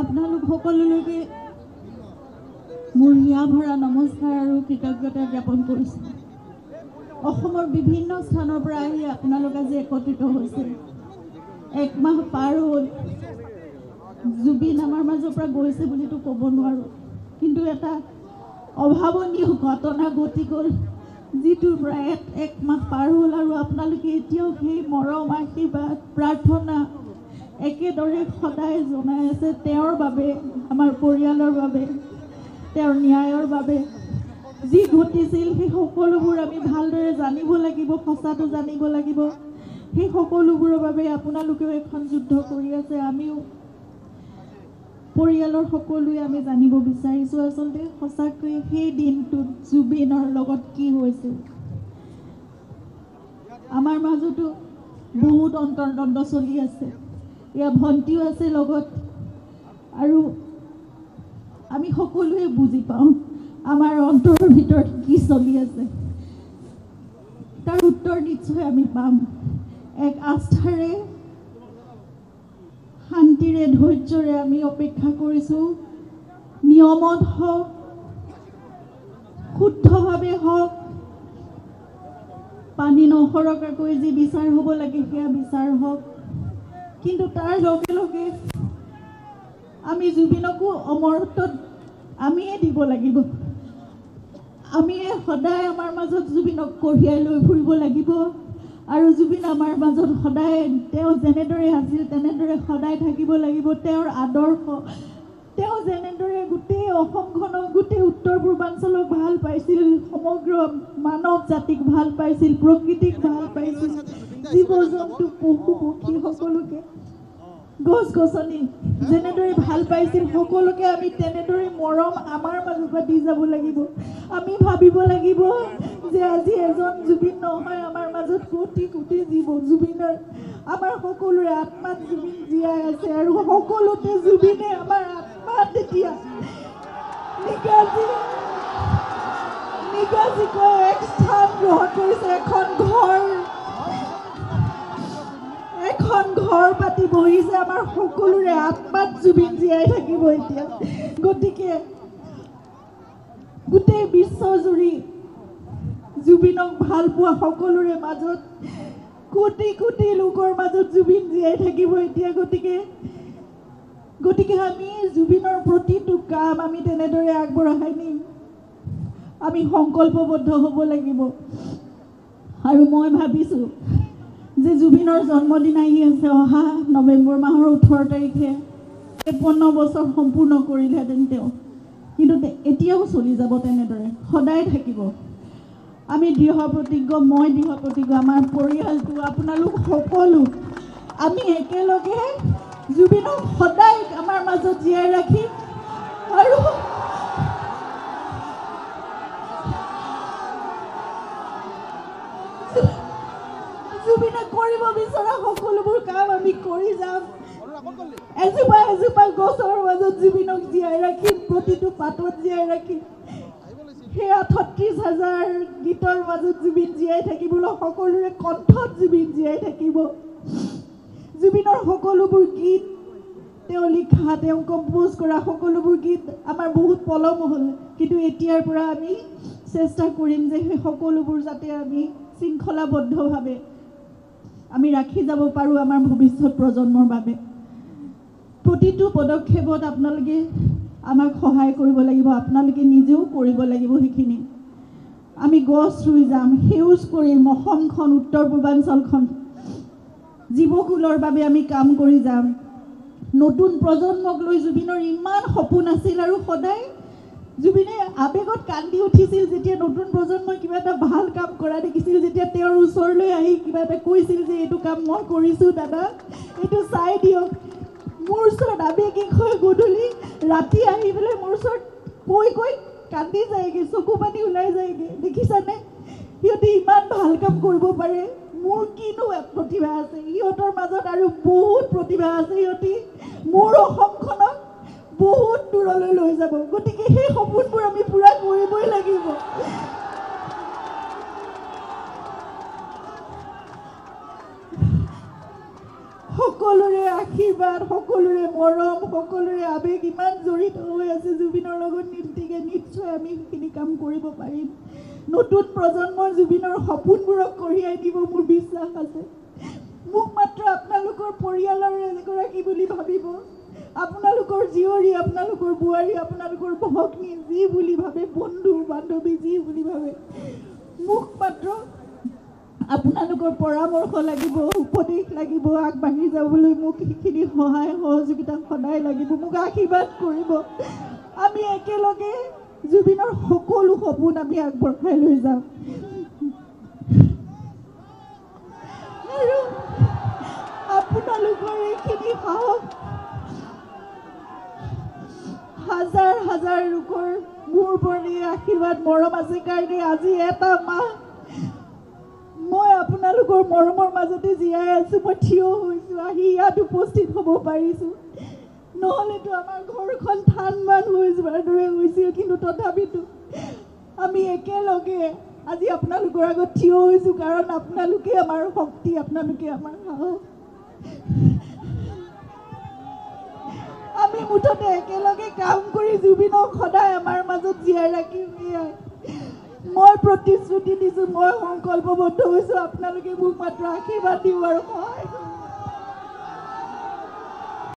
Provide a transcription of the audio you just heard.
আপোনালোক সকলোলৈকে মোৰ হিয়া ভৰা নমস্কাৰ আৰু কৃতজ্ঞতা জ্ঞাপন কৰিছোঁ। অসমৰ বিভিন্ন স্থানৰ পৰা আহি আপোনালোক আজি একত্ৰিত হৈছে। এক মাহ পাৰ হ'ল, জুবিন আমাৰ মাজৰ পৰা গৈছে বুলিতো ক'ব নোৱাৰোঁ, কিন্তু এটা অভাৱনীয় ঘটনা ঘটি গ'ল যিটোৰ পৰা এক মাহ পাৰ হ'ল আৰু আপোনালোকে এতিয়াও সেই মৰম, আশীৰ্বাদ, প্ৰাৰ্থনা একেদৰে সদায় জনাই আছে তেওঁৰ বাবে, আমাৰ পৰিয়ালৰ বাবে, তেওঁৰ ন্যায়ৰ বাবে। যি ঘটিছিল সেই সকলোবোৰ আমি ভালদৰে জানিব লাগিব, সঁচাটো জানিব লাগিব। সেই সকলোবোৰৰ বাবে আপোনালোকেও এখন যুদ্ধ কৰি আছে, আমিও পৰিয়ালৰ সকলোৱে আমি জানিব বিচাৰিছোঁ আচলতে সঁচাকৈ সেই দিনটোত জুবিনৰ লগত কি হৈছিল। আমাৰ মাজতো বহুত অন্তৰ্দ্বন্দ্ব চলি আছে, ইয়াৰ ভণ্টিও আছে লগত, আৰু আমি সকলোৱে বুজি পাওঁ আমাৰ অন্তৰৰ ভিতৰত কি চলি আছে। তাৰ উত্তৰ নিশ্চয় আমি পাম। এক আস্থাৰে, শান্তিৰে, ধৈৰ্যৰে আমি অপেক্ষা কৰিছোঁ। নিয়মত হওক, শুদ্ধভাৱে হওক, পানী নসৰকাকৈ যি বিচাৰ হ'ব লাগে সেয়া বিচাৰ হওক, কিন্তু তাৰ লগে লগে আমি জুবিনকো অমৰত্বত আমিয়ে দিব লাগিব। আমিয়ে সদায় আমাৰ মাজত জুবিনক কঢ়িয়াই লৈ ফুৰিব লাগিব আৰু জুবিন আমাৰ মাজত সদায় তেওঁ যেনেদৰে আছিল তেনেদৰে সদায় থাকিব লাগিব। তেওঁৰ আদৰ্শ, তেওঁ যেনেদৰে গোটেই অসমখনক, গোটেই উত্তৰ পূৰ্বাঞ্চলক ভাল পাইছিল, সমগ্ৰ মানৱ জাতিক ভাল পাইছিল, প্ৰকৃতিক ভাল পাইছিল, জীৱ জন্তু, পশু পক্ষী সকলোকে, গছ গছনি যেনেদৰে ভাল পাইছিল সকলোকে আমি তেনেদৰে মৰম আমাৰ মাজৰ পৰা দি যাব লাগিব। আমি ভাবিব লাগিব যে আজি এজন জুবিন নহয়, আমাৰ মাজত কোটি কোটি জীৱ জুবিনৰ, আমাৰ সকলোৰে আত্মাত জুবিন জীয়াই আছে আৰু সকলোতে জুবিনে আমাৰ আত্মাত এতিয়া নিগাজিকৈ এক স্থান গ্ৰহণ কৰিছে। এখন ঘৰ পাতি বহিছে, আমাৰ সকলোৰে আত্মাত জুবিন জীয়াই থাকিব এতিয়া। গতিকে গোটেই বিশ্বজুৰি জুবিনক ভাল পোৱা সকলোৰে মাজত, কোটি কোটি লোকৰ মাজত জুবিন জীয়াই থাকিব এতিয়া। গতিকে আমি জুবিনৰ প্ৰতিটো কাম আমি তেনেদৰে আগবঢ়াই নিম। আমি সংকল্পবদ্ধ হ'ব লাগিব। আৰু মই ভাবিছোঁ যে জুবিনৰ জন্মদিন আহি আছে, অহা নৱেম্বৰ মাহৰ 18 তাৰিখে 53 বছৰ সম্পূৰ্ণ কৰিলেহেঁতেন তেওঁ, কিন্তু এতিয়াও চলি যাব তেনেদৰে, সদায় থাকিব। আমি দৃঢ় প্ৰতিজ্ঞ, মই দৃঢ় প্ৰতিজ্ঞ, আমাৰ পৰিয়ালটো, আপোনালোক সকলো আমি একেলগে জুবিনক সদায় আমাৰ মাজত জীয়াই ৰাখিম। আৰু জুবিনে কৰিব বিচৰা সকলোবোৰ কাম আমি কৰি যাম। এজোপা এজোপা গছৰ মাজত জুবিনক জীয়াই ৰাখিম, প্ৰতিটো পাতত জীয়াই ৰাখিম। সেই 38,000 গীতৰ মাজত জুবিন জীয়াই থাকিবলৈ, সকলোৰে কণ্ঠত জুবিন জীয়াই থাকিব। জুবিনৰ সকলোবোৰ গীত, তেওঁ লিখা, তেওঁ কম্প'জ কৰা সকলোবোৰ গীত আমাৰ বহুত পলম হ'ল, কিন্তু এতিয়াৰ পৰা আমি চেষ্টা কৰিম যে সেই সকলোবোৰ যাতে আমি শৃংখলাবদ্ধভাৱে আমি ৰাখি যাব পাৰোঁ আমাৰ ভৱিষ্যত প্ৰজন্মৰ বাবে। প্ৰতিটো পদক্ষেপত আপোনালোকে আমাক সহায় কৰিব লাগিব, আপোনালোকে নিজেও কৰিব লাগিব সেইখিনি। আমি গছ ৰুই যাম, সেউজ কৰিম অসমখন, উত্তৰ পূৰ্বাঞ্চলখন, জীৱকুলৰ বাবে আমি কাম কৰি যাম। নতুন প্ৰজন্মক লৈ জুবিনৰ ইমান সপোন আছিল আৰু সদায় জুবিনে আৱেগত কান্দি উঠিছিল যেতিয়া নতুন প্ৰজন্মই কিবা এটা ভাল কাম কৰা দেখিছিল, যেতিয়া তেওঁৰ ওচৰলৈ আহি কিবা এটা কৈছিল যে এইটো কাম মই কৰিছোঁ দাদা, এইটো চাই দিয়ক। মোৰ ওচৰত আৱেগিক হৈ গধূলি ৰাতি আহি পেলাই মোৰ ওচৰত কৈ কৈ কান্দি যায়গৈ, চকু পানী ওলাই যায়গৈ। দেখিছানে সিহঁতে ইমান ভাল কাম কৰিব পাৰে, মোৰ কিনো প্ৰতিভা আছে, সিহঁতৰ মাজত আৰু বহুত প্ৰতিভা আছে, সিহঁতি মোৰ অসমখনক বহুত দূৰলৈ লৈ যাব। গতিকে সেই সপোনবোৰ আমি পূৰা কৰিবই লাগিব। সকলোৰে আশীৰ্বাদ, সকলোৰে মৰম, সকলোৰে আৱেগ ইমান জড়িত হৈ আছে জুবিনৰ লগত, গতিকে নিশ্চয় আমি সেইখিনি কাম কৰিব পাৰিম। নতুন প্ৰজন্মৰ জুবিনৰ সপোনবোৰক কঢ়িয়াই নিব মোৰ বিশ্বাস আছে। মোক মাত্ৰ আপোনালোকৰ পৰিয়ালৰ এগৰাকী বুলি ভাবিব, আপোনালোকৰ জীয়ৰী, আপোনালোকৰ বোৱাৰী, আপোনালোকৰ ভগ্নী যি বুলি ভাবে, বন্ধু বান্ধৱী যি বুলি ভাবে, মোক মাত্ৰ আপোনালোকৰ পৰামৰ্শ লাগিব, উপদেশ লাগিব, আগবাঢ়ি যাবলৈ মোক সেইখিনি সহায় সহযোগিতা সদায় লাগিব, মোক আশীৰ্বাদ কৰিব। আমি একেলগে জুবিনৰ সকলো সপোন আমি আগবঢ়াই লৈ যাম। আৰু আপোনালোকৰ এইখিনি সাহস, হাজাৰ হাজাৰ লোকৰ মোৰ প্ৰতি আশীৰ্বাদ মৰম আছে কাৰণে আজি এটা মাহ মই আপোনালোকৰ মৰমৰ মাজতে জীয়াই আছোঁ, মই থিয় হৈছোঁ, আহি ইয়াত উপস্থিত হ'ব পাৰিছোঁ। নহ'লেতো আমাৰ ঘৰখন থান বান হৈ যোৱাৰ দৰে হৈছিল, কিন্তু তথাপিতো আমি একেলগে আজি আপোনালোকৰ আগত থিয় হৈছোঁ, কাৰণ আপোনালোকে আমাৰ শক্তি, আপোনালোকে আমাৰ সাহস। আমি মুঠতে একেলগে কাম কৰি জুবিনক সদায় আমাৰ মাজত জীয়াই ৰাখিম। এয়াই মই প্ৰতিশ্ৰুতি দিছোঁ, মই সংকল্পবদ্ধ হৈছোঁ। আপোনালোকে মোক মাত্ৰ আশীৰ্বাদ দিব আৰু সহায়